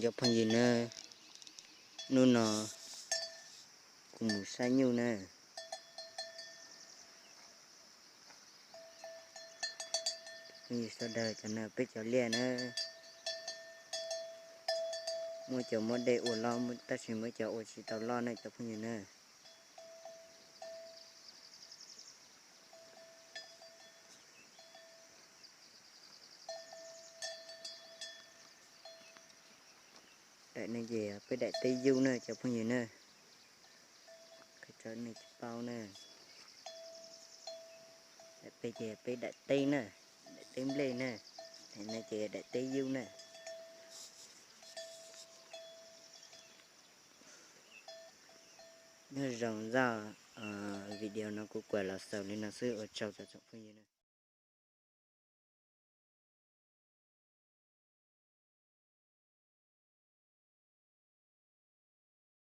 Cov phooj ywg na, hnub no kuv mus saib nyuj na. Phooj ywg sawv daws, cov no peb cov liaj na, muaj cov muab dej ua loj, tab sis muaj cov ua tsis tau loj na cov phooj ywg na. Daim no ces peb daim teb yub na cov phooj ywg na, qhia rau nej tsis paub na. Daim peb ces peb daim teb na, daim teb nplej na, daim no ces daim teb yub na. Nyob zoo zaj, video no kuv kuaj los xaus li no xwb, ua tsaug rau tsoom phooj ywg na.